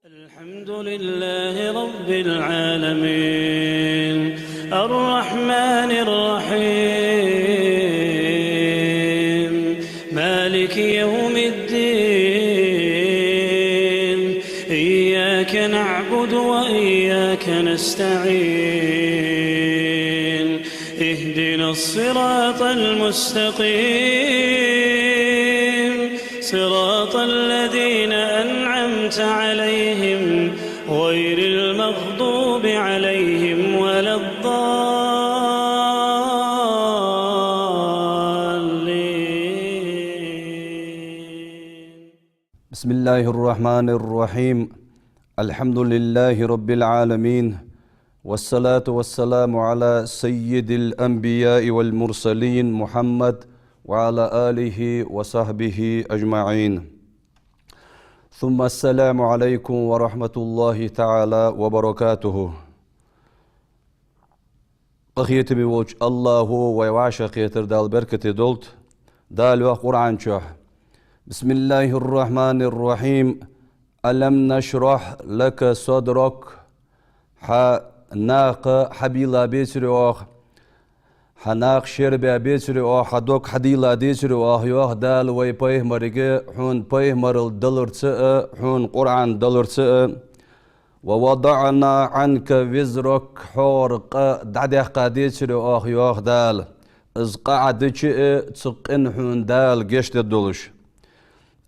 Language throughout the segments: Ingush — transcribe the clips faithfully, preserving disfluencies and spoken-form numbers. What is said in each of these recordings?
الحمد لله رب العالمين، الرحمن الرحيم، مالك يوم الدين، إياك نعبد وإياك نستعين، اهدنا الصراط المستقيم، صراط الذين أنعمت عليهم غير المغضوب عليهم ولا الضالين. بسم الله الرحمن الرحيم. الحمد لله رب العالمين. والصلاة والسلام على سيد الأنبياء والمرسلين محمد وعلى آله وصحبه أجمعين. ثم السلام عليكم ورحمة الله تعالى وبركاته. Къахетаме волча АллахӀо вай вӀашагӀкхетар Дала беркате долда. Дала йоах Къуръан чу: بسم الله الرحمن الرحيم. ألم نشرح لك صدرك. Хьа накха хьабийладецарий оаха, хьа накха шербаь бецарий оаха, хьа дог хьадийладецарий оаха, йоах Дала вай пайхамарга, хьона пайхамарал даларца а, хьона Къуръан даларца а. ووضعنا عنك وزرك, хьогара къа дӀадаьккхадецарий оаха, йоах Дала. Из къа Ӏа дича а, цу къина хьона Дала гешт дергдолаш.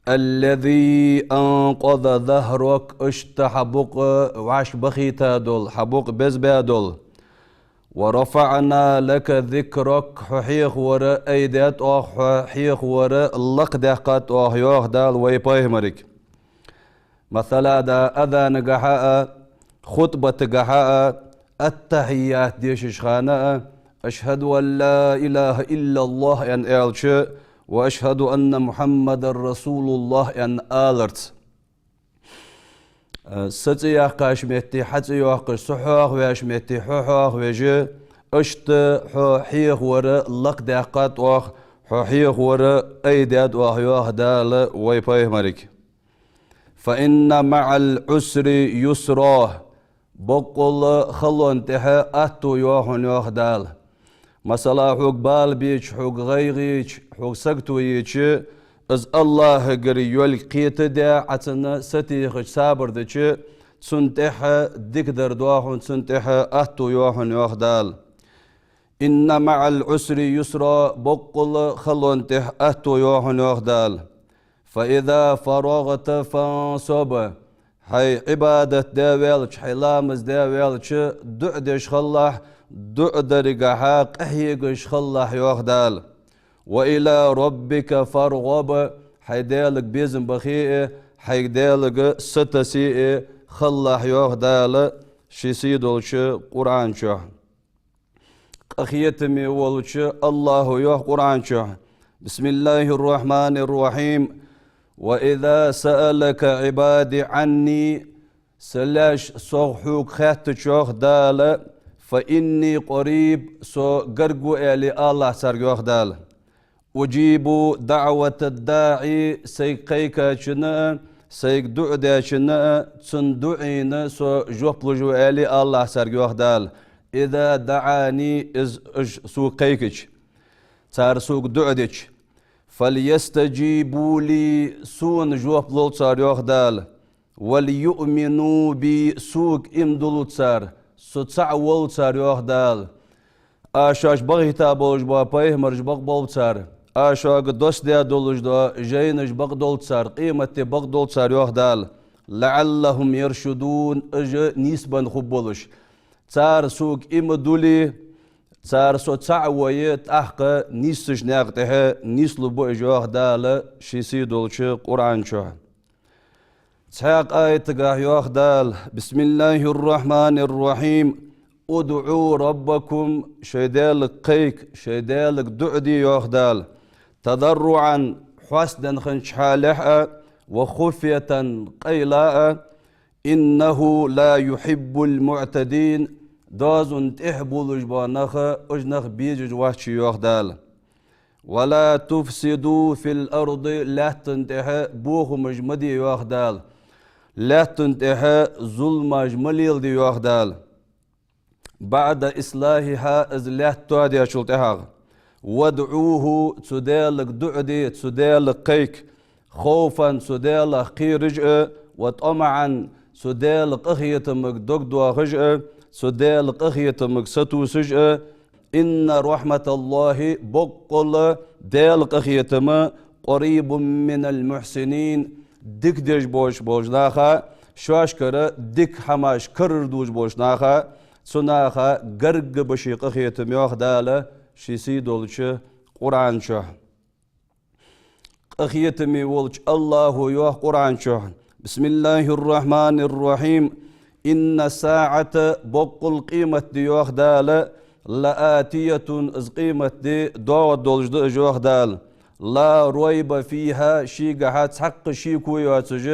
الذي أنقض ظهرك, иштта хьа букъ вӀашбахийта дола, хьа букъ безбаь дола. ورفعنا لك ذكرك, хьо хьехавар айдаьд оаха, хьо хьехавар лакхдаьккхад оаха, йоах Дала вай пайхамарга. Масала да, азанагахьа а, хутбатагахьа а, аттахьият дешаш хана а, أشهد أن لا إله إلا الله аьнна аьлча, وأشهد أن محمدا رسول الله аьнна аларца. Са цӀи яьккхача метте хьа цӀи йоаккхаш, со хьоахаваьча метте хьо хьоахавеш, иштта хьо хьехавар лакхдаьккхад оаха, хьо хьехавар айдаьд оаха, йоах Дала вай пайхамарга. فإن مع العسر يسرا. Боккъала халонна тӀехьа атто я хьона, йоах Дала. Масала, хьога бала беча, хьога гӀайгӀа еча, хьога сагото еча, из АллахӀагара йолга кхетадаь, Ӏа цунна сатехача, сабар дича, цунна тӀехьа дикадар да хьона, цунна тӀехьа атто я хьона, йоах Дала. إن مع العسر يسرا, боккъала халонна тӀехьа атто я хьона, йоах Дала. فإذا فرغت فانصب. Хьай Ӏибадат даь ваьлча, хьай ламаз даь ваьлча, дуӀа деш хилалахь, дуӀа даргахьа къахьегаш хилалахь, йоах Дала. وإلى ربك فارغب, хьай Даьлага безам бахе а, хьай Даьлага сатоссае а хилалахь, йоах Дала ший сийдолча Къуръан чу. Къахетаме волча АллахӀо йоах Къуръан чу: بسم الله الرحمن الرحيم. وإذا سألك عبادي عني, са лаьш сох хьога хаьттача, йоах Дала, فإني قريب, со гарга ва, аьле алалахь царга, йоах Дала. أجيب دعوة الداع, сайга кхайкачунна а, сайга дуӀа дечунна а, цун дуӀайна со жоп луш ва, аьле алалахь царга, йоах Дала. إذا دعاني, из, уж сога кхайкача, цар сога дуӀа дича. فليستجيبوا لي, сона жоп лолда цар, йоах Дала. وليؤمنوا بي, сога иман дулда цар, со цаӀ волва цар, йоах Дала. Аз шоаш бахийта болаш бола пайхамараш бакъболба цар. Аз шуга доссадаь долаш дола жайнаш бакъдолда цар, къематди бакъдолда цар, йоах Дала. لعلهم يرشدون, уж нийсбенна хургболаш. Цар сога иман дуле, цар со цаӀ войя, тӀаккха нийсача наькъа тӀехьа нийслургба уж, йоах Дала ший сийдолча Къуръан чу. Цхьаькха аятагахь йоах Дала: بسم الله الرحمن الرحيم. ادعوا ربكم, шоай Даьлага кхайка, шоай Даьлага дуӀа де, йоах Дала. تضرعا, хьоастаденна хиннача хьалехь а, وخفية, къайла а. إنه لا يحب المعتدين, доазон тӀехьа болаш бола нах, уж нах безаш вац ше, йоах Дала. ولا تفسدوا في الأرض, лаьтта тӀехьа бохамаш ма де, йоах Дала. Лаьттан тӀехьа зуламаш ма леладе, йоах Дала. بعد إصلاحها, из лаьтта тоадаьчул тӀехьагӀа. وادعوه, цу Даьлага дуӀа де, цу Даьлага кхайка, خوفا, цу Даьлах кхераш а, وطمعا, цу Даьла къахетамага дог доахаш а, цу Даьла къахетамага сатувсаш а. إن رحمة الله, боккъала Даьла къахетам, قريب من المحسنين, дика деш болаш болча наха, шоашкара дика хӀамаш карара дувцаш болча наха, цу наха гарга ба ший къахетам, йоах Дала ший сий долча Къуръан чу. Къахетаме волча АллахӀо йоах Къуръан чу: بسم الله الرحمن الرحيم. إن الساعة, боккъала къематди, йоах Дала, لآتية, из къематди доагӀаргдолаш да уж, йоах Дала. لا ريب فيها, шийгахьа цхьаккха шеко йоацаш,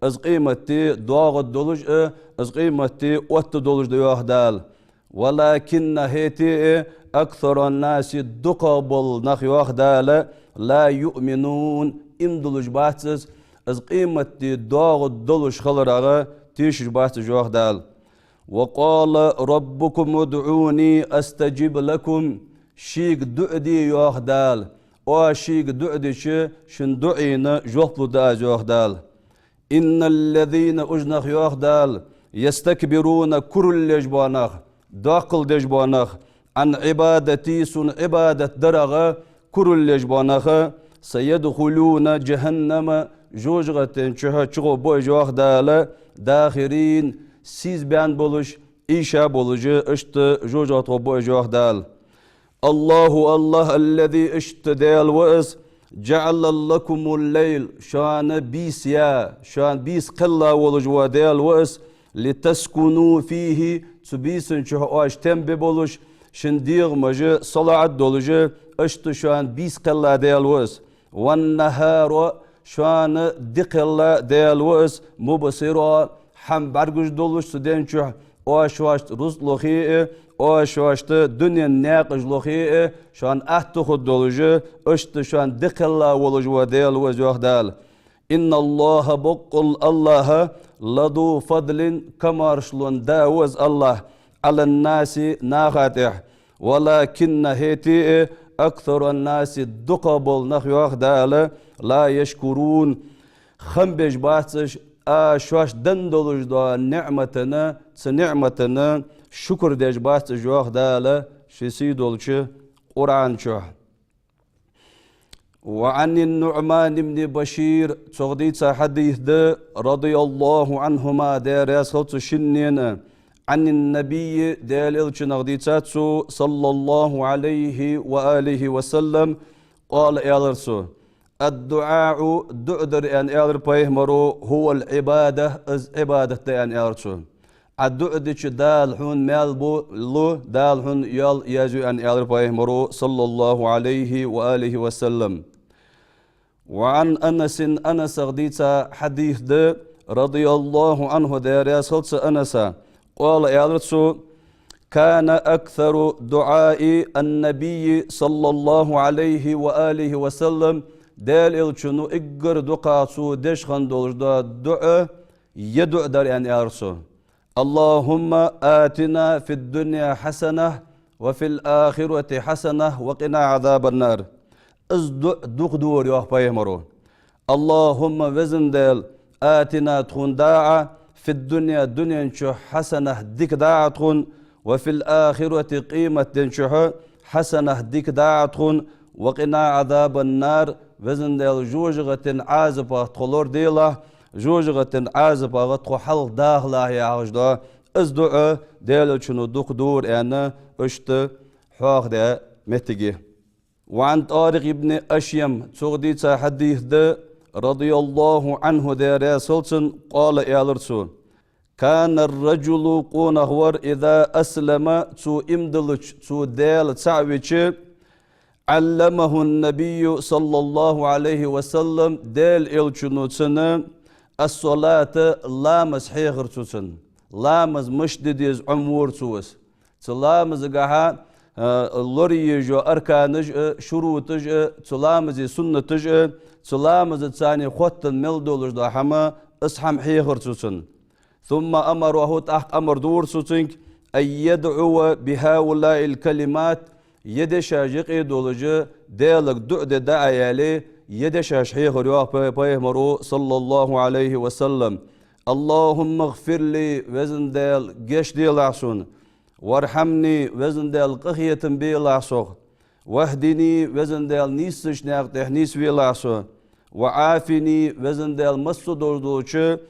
из къематди доагӀаргдолаш а, из къематди оттадолаш да, йоах Дала. ولكن, хӀаьта а, أكثر الناس, дукхагӀбола нах, йоах Дала, لا يؤمنون, иман дулаш бац уж, из къематди доагӀаргдолаш хиларах тешаш бац уж, йоах Дала. وقال ربكم ادعوني أستجب لكم. Шийга дуӀа де, йоах Дала. Оаш шийга дуӀа дича, шун дуӀайна жоп лургда Аз, йоах Дала. إن الذين, уж нах, йоах Дала, يستكبرون, курал еш бола нах, доаккхал деш бола нах, عن عبادتي, Сона Ӏибадат дарах курал еш бола нах, سيدخلون جهنم, жожагӀатен чу чугӀоргба уж, йоах Дала, داخرين, сийсазбаьнна болаш, ийша болаш, иштта жожагӀате гӀоргба уж, йоах Дала. الله, АллахӀ, الذي, иштта Даьла ва Из, جعل لكم الليل, шоана бийса яь, шоана бийса кхелла волаш вола Даьла ва Из, لتسكنوا فيه, цу бийсан чу оаш тем бе болаш, шун дегӀамаш салоӀат долаш, иштта шоана бийса кхелла Даьла ва Из. والنهار, шоана ди кхелла Даьла ва Из, مبصرا, хӀама бӀаргагуш долаш цу ден чу, оаш шоашта рузкъа лохе а, оаш шоашта дунен наькъаш лохе а, шоана атта хургдолаш, иштта шоана ди кхелла волаш вола Даьла ва Из, йоах Дала. إن الله, боккъала АллахӀ, لذو فضل, камаьршлон Да ва Из АллахӀ, على الناس, наха тӀехьа. ولكن, хӀаьта а, أكثر الناس, дукхагӀбола нах, йоах Дала, لا يشكرون, хам беш бац уж, а, шоашта денна долаш дола ниӀматана, цу ниӀматана шукр деш бац уж, йоах Дала ший сий долча Къуръан чу. وعن النعمان بن بشير, цох дийца хьадис да, رضي الله عنهما, Даьла раьза хилва цу шиннена, عن النبي, Даьла Элчанах дийцад цо, صلى الله عليه وآله وسلم, قال, аьлар цо: الدعاء, дуӀа дар, аьнна, аьлар пайхамаро, هو العبادة, из Ӏибадат да, аьнна, аьлар цо. Ӏа дуӀа дича Дала хьона маьл бу-, лу, Дала хьона йоал еза ю, аьнна, аьлар пайхамаро, صلى الله عليه وآله وسلم. وعن أنس, Анасах дийца хьадис да, رضي الله عنه, Даьла раьза хилва цу Анаса, قال, аьлар цо: كان أكثر دعاء النبي صلى الله عليه وآله وسلم, Даьла Элчано эггара дукха цо деш хинна долаш дола дуӀа, ер дуӀа дар, аьнна, аьлар цо: اللهم آتنا في الدنيا حسنة وفي الآخرة حسنة وقنا عذاب النار. Из дуӀа дукха дора, йоах пайхамаро. اللهم, Веза Даьла, آتنا, тхона да Ӏа, في الدنيا, дунен чу, حسنة, дика да Ӏа тхона, وفي الآخرة, къематден чухьа, حسنة, дика да Ӏа тхона, وقنا عذاب النار, Веза Даьла, жожагӀатен Ӏазапах тхо лораделахь, жожагӀатен Ӏазапах тхо хьалхадахалахь, яхаш дола из дуӀа Даьла Элчано дукха дора, аьнна, иштта хьоахадаь моттиг я. وعن طارق بن الأشيم, цох дийца хьадис да, رضي الله عنه, Даьла раьза хилва цунна, قال, аьлар цо: كان الرجل, къонах вар, إذا أسلم, цо иман диллача, цо Даьла цаӀ вича, علمه النبي صلى الله عليه وسلم, Даьла Элчано цунна, الصلاة, ламаз хьехар цо цунна. Ламаз мишта де деза Ӏомавора цо из. Цу ламазагахьа, а, лораеш йола арканаш а, шуруташ а, цу ламаза суннаташ а, цу ламазаца цхьана хоттаденна мел долаш дола хӀама, Из хӀама хьехар цо цунна. ثم أمره, тӀаккха амар дора цо цунга, أن يدعو بهؤلاء الكلمات, ер дешаш юкъе долаш, Даьлага дуӀа де дӀа а аьле, ер дешаш хьехар йоах пай-, пайхамаро, صلى الله عليه وسلم: اللهم اغفر لي, Веза Даьла, гешт делахь сона, وارحمني, Веза Даьла, къахетам белахь сох, واهدني, Веза Даьла, нийсача наькъа тӀа нийсвелахь со, وعافني, Веза Даьла, массадолча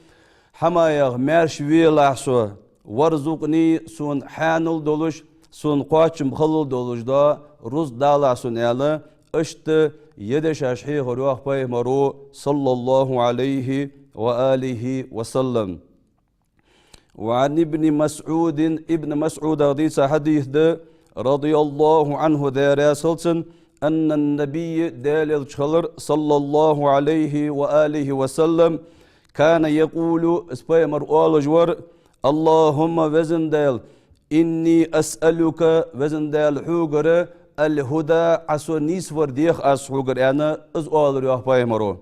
хӀамаех маьрша велахь со, وارزقني, сона хьанал долаш, сона кхоачам-халал долаш дола рузкъа далахь сона, аьнна, иштта ер дешаш хьехар йоах пайхамаро, صلى الله عليه وآله وسلم. وعن ابن مسعود, Ибн МасӀудах дийца хьадис да, رضي الله عنه, Даьла раьза хилва цунна, أن النبي, Даьла Элча хилар, صلى الله عليه وآله وسلم, كان يقول, из пайхамар оалаш вар: اللهم, Веза Даьла, إني أسألك, Веза Даьла, хьогара, الهدى, Ӏа со нийсвар дех аз хьогара, аьнна, из оалар йоах пайхамаро.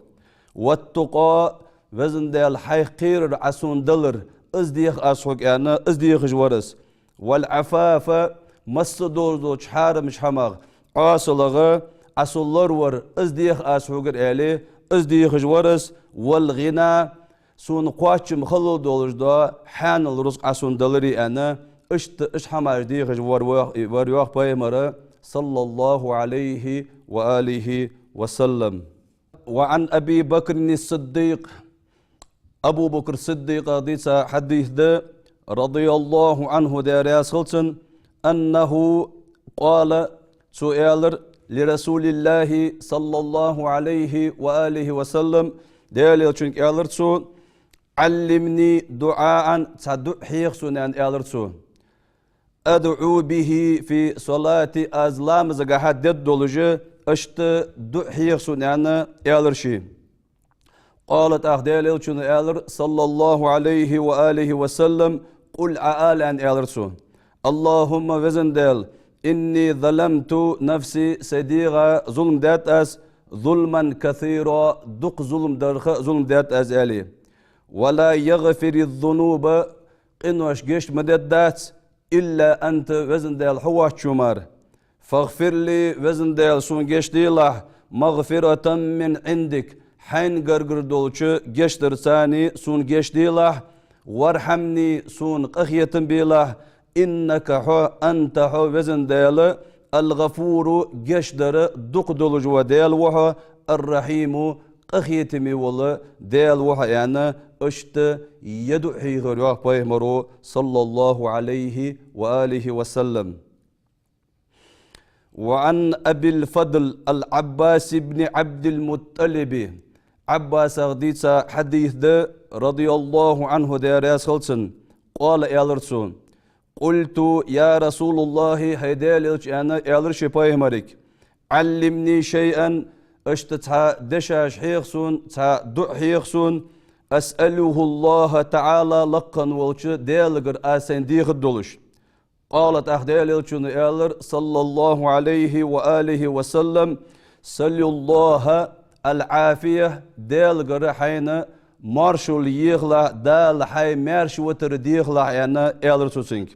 والتقى, Веза Даьла, хьайх кхерар Ӏа сона далар, из дех аз хьога, аьнна, из дехаш вар из. والعفاف, массадолча хьарамча хӀамах, Ӏоасалах Ӏа со лоравар, из дех аз хьогара, аьле, из дехаш вар из. والغنى, сона кхоачам-халал долаш дола хьанал рузкъа Ӏа сона даларе, аьнна, иштта уж хӀамаш дехаш вар, вар йоах пайхамар, صلى الله عليه وآله وسلم. وعن أبي بكر الصديق, Абу Бакр Сиддикъах дийца хьадис да, رضي الله عنه, Даьла раьза хилва цунна, أنه قال, цо аьлар, لرسول الله صلى الله عليه وآله وسلم, Даьла Элчанга аьлар цо: علمني دعاء, цхьа дуӀа хьеха сона, аьнна, аьлар цо. أدعو به في صلاتي, аз ламазагахьа дергдолаш, иштта дуӀа хьеха сона, аьнна, аьлар ше. قال, тӀаккха Даьла Элчано аьлар, صلى الله عليه وآله وسلم: قل, Ӏа ала, аьнна, аьлар цо. اللهم, Веза Даьла, إني ظلمت نفسي, сай дегӀа зулам даьд аз, ظلما كثيرا, дукха зулам дарах зулам даьд аз, аьле. ولا يغفر الذنوب, къинош гешт ма дергдац, إلا أنت, Веза Даьла, хьо воацачо мара. فاغفر لي, Веза Даьла, сона гешт делахь, مغفرة من عندك, хьайна гаргара долча гешт дарца сона гешт делахь, وارحمني, сона къахетам белахь, إنك, хьо, أنت, хьо, Веза Даьла, الغفور, гешт дар дукха долаш вола Даьла ва хьо, الرحيم, къахетаме вола Даьла ва хьо, аьнна, иштта ер дуӀа хьехар йоах пайхамаро, صلى الله عليه وآله وسلم. وعن أبي الفضل العباس بن عبد المطلب, Ӏаббасах дийца хьадис да, رضي الله عنه, Даьла раьза хилва цунна, قال, аьлар цо: قلت: يا رسول الله, хӀай Даьла Элча, аьнна, аьлар ше пайхамарга, علمني شيئا, иштта цхьа дешаш хьеха сона, цхьа дуӀа хьеха сона, أسأله الله تعالى, лакха волча Даьлагара аз сайна дехаргдолаш. قال, тӀаккха Даьла Элчано аьлар, صلى الله عليه وآله وسلم: سل الله العافية, Даьлагара хьайна моаршал ехалахь, Дала хьай маьрша витар дехалахь, аьнна, аьлар цо цунга.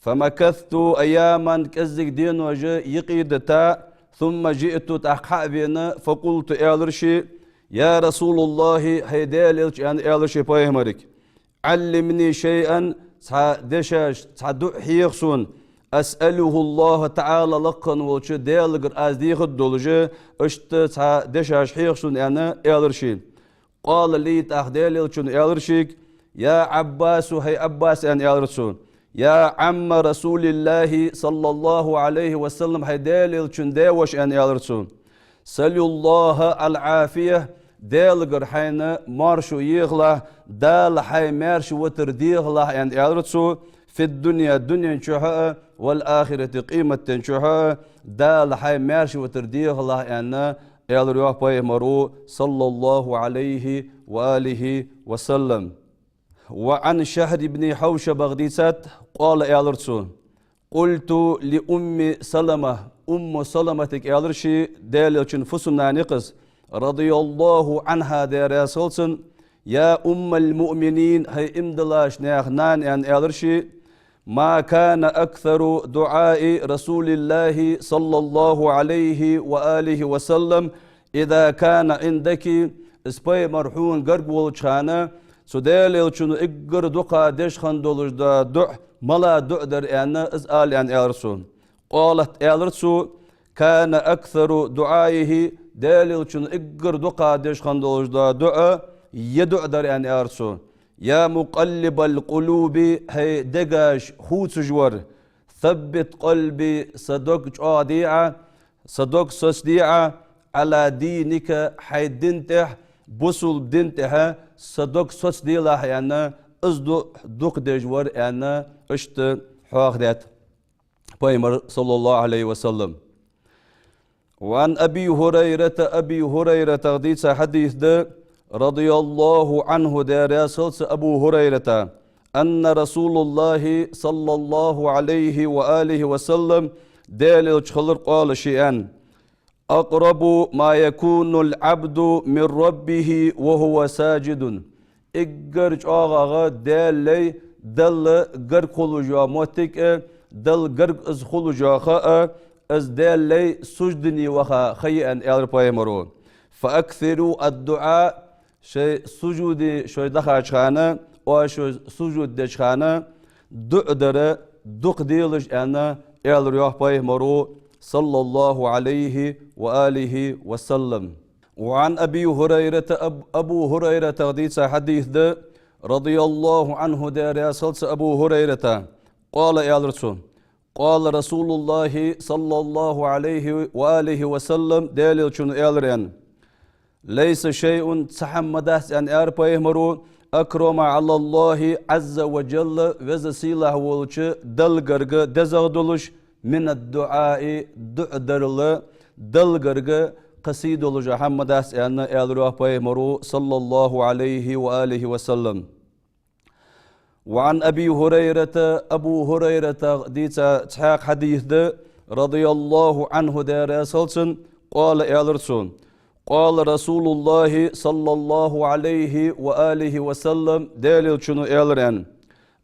فمكثت أياما, кӀеззига денош юкъе дита, ثم جئت, тӀаккха хьа а вена, فقلت, аьлар ше: يا رسول الله, хӀай Даьла Элча, аьнна, аьлар ше пайхамарга, علمني شيئا, цхьа дешаш, цхьа дуӀа хьеха сона, أسأله الله تعالى, лакха волча Даьлагара аз дехаргдолаш, иштта цхьа дешаш хьеха сона, аьнна, аьлар ше. قال لي, тӀаккха Даьла Элчано аьлар шийга: يا عباس, хӀай Ӏаббас, аьнна, аьлар цо, يا عم رسول الله صلى الله عليه وسلم, хӀай Даьла Элчан даь-воша, аьнна, аьлар цо, سل الله العافية, Даьлагара хьайна моаршо ехалахь, Дала хьай маьрша витар дехалахь, аьнна, аьлар цо, في الدنيا, дунен чухь а, والآخرة, къематден чухь а, Дала хьай маьрша витар дехалахь, аьнна, аьлар йоах пайхамаро, صلى الله عليه وآله وسلم. وعن شهر بن حوشب, дийцад, قال, аьлар цо: قلت لأم سلمة, Умму Саламатага аьлар ше, Даьла Элчан фусам-нана я-кх из, رضي الله عنها, Даьла раьза хилва цунна, يا أم المؤمنين, хӀай иман диллача наьха нана, аьнна, аьлар ше, ما كان أكثر دعاء رسول الله صلى الله عليه وآله وسلم إذا كان عندك, из пайхамар хьона гарга волча хана, цу Даьла Элчано эггара дукха деш хинна долаш дола дуӀа, малагӀа дуӀа дар, аьнна, из ала, аьнна, аьлар цо. قالت, аьлар цо, كان أكثر دعائه, Даьла Элчано эггара дукха деш хинна долаш дола дуӀа, ер дуӀа дар, аьнна, аьлар цо: يا مقلب القلوب, хӀай дегаш хувцаш вар, ثبت قلبي, са дог чӀоагӀде Ӏа, са дог соцаде Ӏа, على دينك, хьай дина тӀа, бусалба дина тӀа са дог соцаделахь, аьнна, из дуӀа дукха деш вар, аьнна, иштта хьоахадаьд пайхамар, صلى الله عليه وسلم. وعن أبي هريرة, Аби ХӀурайратах дийца хьадис да, رضي الله عنه, Даьла раьза хилва цунна Абу ХӀурайрата, أن رسول الله صلى الله عليه وآله وسلم, Даьла Элча хилар, قال, ше аьннад: أقرب ما يكون العبد من ربه وهو ساجد. Эггара чӀоагӀагӀа Даьллай Далла гарга хулаш йола моттиг а, Далла гарга из хулаш йола ха а, из Даьллай суждане ваха ха я, аьнна, аьлар пайхамаро. فأكثروا الدعاء, шоай сужуде шоай дахача хана, оаш шоай сужуд деча хана, дуӀа дар дукха делаш, аьнна, аьлар йоах пайхамаро, صلى الله عليه وآله وسلم. وعن أبي هريرة, Аб-, Абу ХӀурайратах дийца хьадис да, رضي الله عنه, Даьла раьза хилва цунна Абу ХӀурайрата, قال, аьлар цо: قال رسول الله صلى الله عليه وآله وسلم, Даьла Элчано аьлар, аьнна: ليس شيء, цхьа хӀама ма дац, аьнна, аьлар пайхамаро, أكرم على الله عز وجل, Веза Сийлахь волча Далла гарга дезагӀа долаш, من الدعاء, дуӀа дарал, Далла гарга кхы сий долаш хӀама ма дац, аьнна, аьлар йоах пайхамаро, صلى الله عليه وآله وسلم. وعن أبي هريرة, Абу ХӀурайратах дийца цхьаькха хьадис да, رضي الله عنه, Даьла раьза хилва цунна, قال, аьлар цо: قال رسول الله صلى الله عليه وآله وسلم, Даьла Элчано аьлар, аьнна: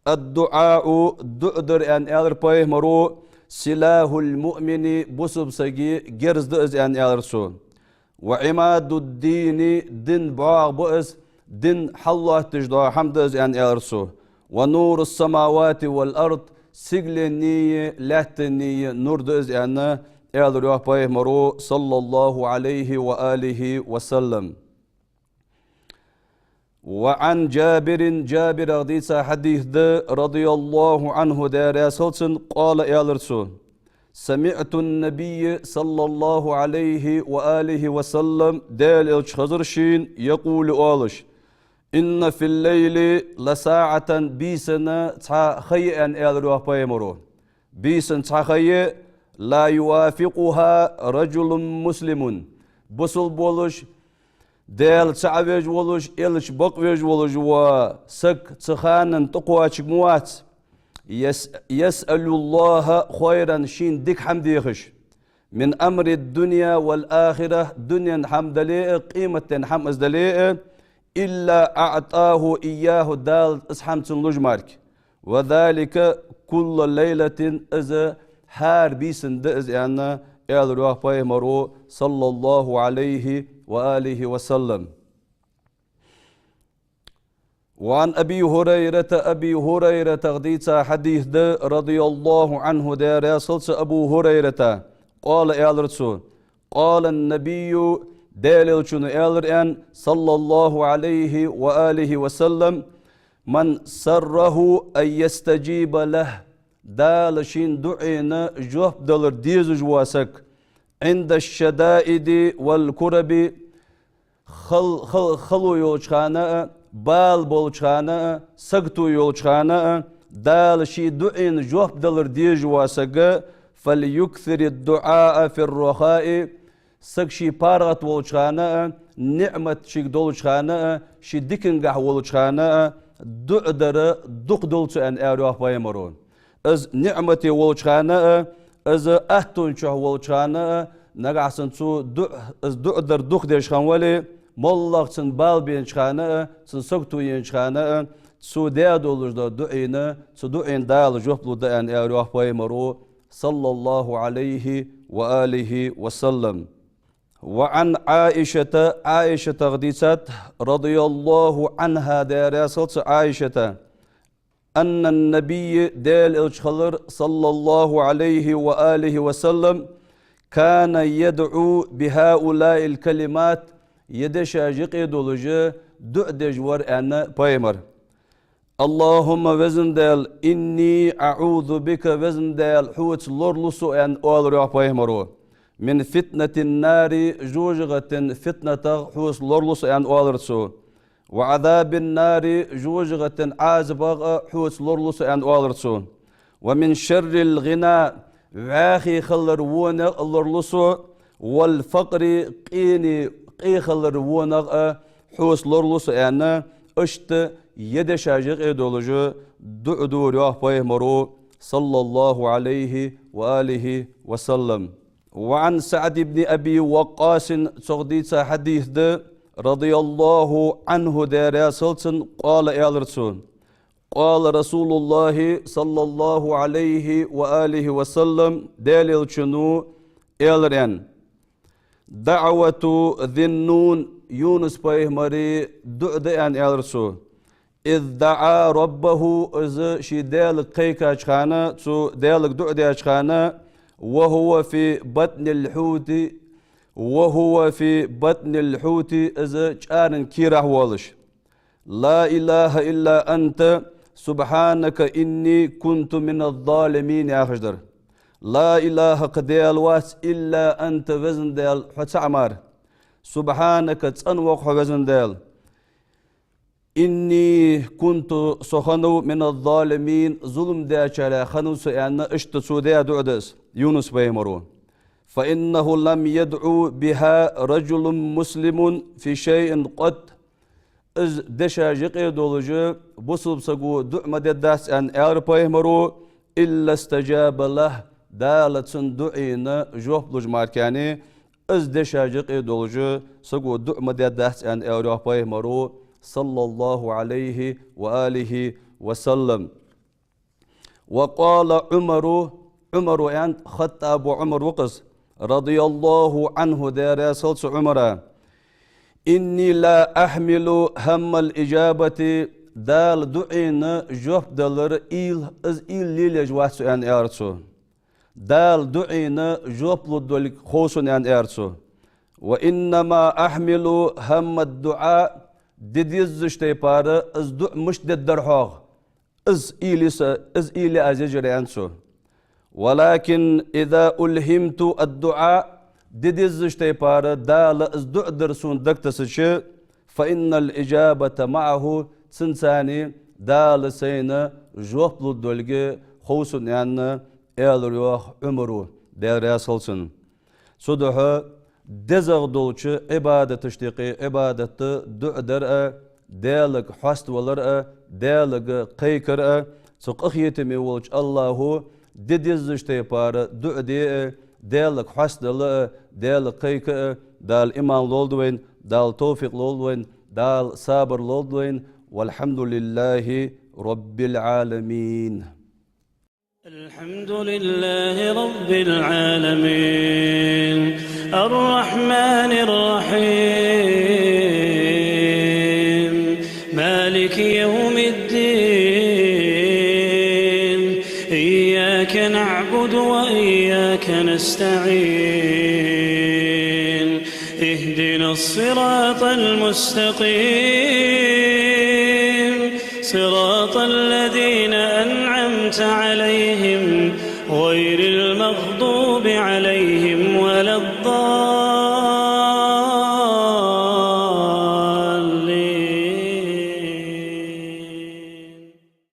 الدعاء, дуӀа дар, аьнна, аьлар пайхамаро, سلاح المؤمن, бусалба сага герз да из, аьнна, аьлар цо. وعماد الدين, дина бӀоагӀа ба из, ди хьаллоаттадеш дола хӀама да из, аьнна, аьлар цо. ونور السماوات والأرض, сигаленнеи лаьттаннеи нур да из, аьнна, аьлар йоах пайхамаро, صلى الله عليه وآله وسلم. وعن جابر, Джабирах дийца хьадис да, رضي الله عنه, Даьла раьза хилва цунна, قال, аьлар цо: سمعت النبي صلى الله عليه وآله وسلم, Даьла Элча хезар шийна, يقول, оалаш: إن في الليل لساعة, бийсанна цхьа ха я, аьнна, аьлар йоах пайхамаро. Бийсанна цхьа ха я, لا يوافقها رجل مسلم, бусалба волаш, Даьла цаӀ веш волаш, Элча бакъвеш волаш вола саг цу ханна тӀакхоачаргвац, يس-, يسأل الله خيرا, шийна дика хӀама дехаш, من أمر الدنيا والآخرة, дунен хӀама дале а, къематден хӀама из дале а, إلا أعطاه إياه, Дала из хӀама цунна луш мара. وذلك كل ليلة, из хӀара бийсанна да из, аьнна, аьлар йоах пайхамаро, صلى الله عليه وآله وسلم. وعن أبي هريرة, Аби ХӀурайратах дийца хьадис да, رضي الله عنه, Даьла раьза хилва цунна Абу ХӀурайрата, قال, аьлар цо: قال النبي, Даьла Элчано аьлар, аьнна, صلى الله عليه وآله وسلم: من سره أن يستجيب له, Дала шийна дуӀайна жоп далар дезаш вола саг, عند الشدائد والكرب, хал-, хал-, хало йолча хана а, бала болча хана а, сагото йолча хана а, Дала ший дуӀайна жоп далар дезаш вола саг, فليكثر الدعاء في الرخاء, саг ший паргӀата волча хана а, ниӀмат шийга долча хана а, ший дикангахьа волча хана а, дуӀа дар дукха долда цо, аьнна, аьлар йоах пайхамаро. Из ниӀмате волча хана а, из аттон чу волча хана а, нагахьа санна цо дуӀа, из дуӀа дар дукха деш хинна вале, моллагӀа цунна бала беннача хана а, цунна сагото еннача хана а, цо даь долаш дола дуӀайна, цу дуӀайна Дала жоп лургда аьнна, аьлар йоах пайхамаро, صلى الله عليه وآله وسلم. وعن عائشة, Ӏайшатах дийцад, رضي الله عنها, Даьла раьза хилва цунна, Ӏайшата, أن النبي, Даьла Элча хилар, صلى الله عليه وآله وسلم, كان يدعو بهؤلاء الكلمات, ер дешаш юкъе долаш дуӀа деш вар аьнна пайхамар. اللهم, Веза Даьла, إني أعوذ بك, Веза Даьла, Хьоца лоралу со аьнна, оалар йоах пайхамаро, من فتنة النار, жожагӀатен фитнатах Хьоца лоралу со аьнна, оалар цо. وعذاب النار, жожагӀатен Ӏазапах а Хьоца лоралу со аьнна, оалар цо. ومن شر الغنى, вӀаьхий хилар вонах а лоралу со, والفقر, къене, къе хилар вонах а Хьоца лоралу со аьнна, иштта ер дешаш юкъе долаш дуӀа дора йоах пайхамаро, صلى الله عليه وآله وسلم. وعن سعد بن أبي وقاص, цох дийца хьадис да, رضي الله عنه, Даьла раьза хилва цунна, قال, аьлар цо, قال رسول الله صلى الله عليه وآله وسلم, Даьла Элчано аьлар аьнна: دعوة ذي النون, Юнус пайхамара дуӀа да аьнна, аьлар цо. إذ دعا ربه, из ший Даьлага кхайкача хана, цу Даьлага дуӀа деча хана, وهو في بطن الحوت, وهو في بطن الحوت, из чӀаран кийрахь волаш. لا إله إلا أنت سبحانك إني كنت من الظالمين, яхаш дар. لا إله, кхы Даьла вац, إلا أنت, Веза Даьла, Хьо цаӀ мара. سبحانك, цӀена ва-кх Хьо, Веза Даьла. إني كنت, со хиннав, من الظالمين, зулам дечарех хиннав со, аьнна, иштта цо даь дуӀа да из, Юнус пайхамаро. فإنه لم يدع بها رجل مسلم في شيء قط. Из дешаш юкъе долаш бусалба саго дуӀа ма дергдац аьнна, аьлар пайхамаро, إلا استجاب له, Дала цун дуӀайна жоп луш мара кхы из дешаш юкъе долаш саго дуӀа ма дергдац аьнна, аьлар йоах пайхамаро, صلى الله عليه وآله وسلم. وقال عمر, Ӏумара аьннад, Хаттаба Ӏумар ва-кх из, رضي الله عنه, Даьла раьза хилва цу Ӏумара: إني لأحمل هم الإجابة, Дала дуӀайна жоп далара уйла, из уйла лелаеш вац со, аьнна, аьлар цо. Дала дуӀайна жоп лургдолга хов сона, аьнна, аьлар цо. وإنما أحمل هم الدعاء, де дезача тайпара из дуӀа мишта дергдар хьогӀ, из уйла я са, из уйла я аз еш яр, аьннад цо. ولكن إذا ألهمت الدعاء, де дезача тайпара Дала из дуӀа дар сона дагатессача, فإن الإجابة معه, цунца Дала сайна жоп лургдолга хов сона, аьнна, аьлар йоах Ӏумара, Даьла раьза хилва цунна. Цудухьа дезагӀа долча Ӏибадаташта юкъе Ӏибадат да дуӀа дар а, Даьлага хьоаставалар а, Даьлага кхайкар а. Цу къахетаме волча АллахӀо де дезача тайпара дуӀа де а, Даьлага хьоастадала а, Даьлага кхайка а Дала иман лолда вайна, Дала товфикъ лолда вайна, Дала сабар лолда вайна. والحمد لله رب العالمين. الحمد لله رب العالمين. الرحمن الرحيم. مالك يوم الدين. إياك نعبد وإياك نستعين. اهدنا الصراط المستقيم. صراط الذين أنعمت عليهم غير المغضوب عليهم ولا الضالين.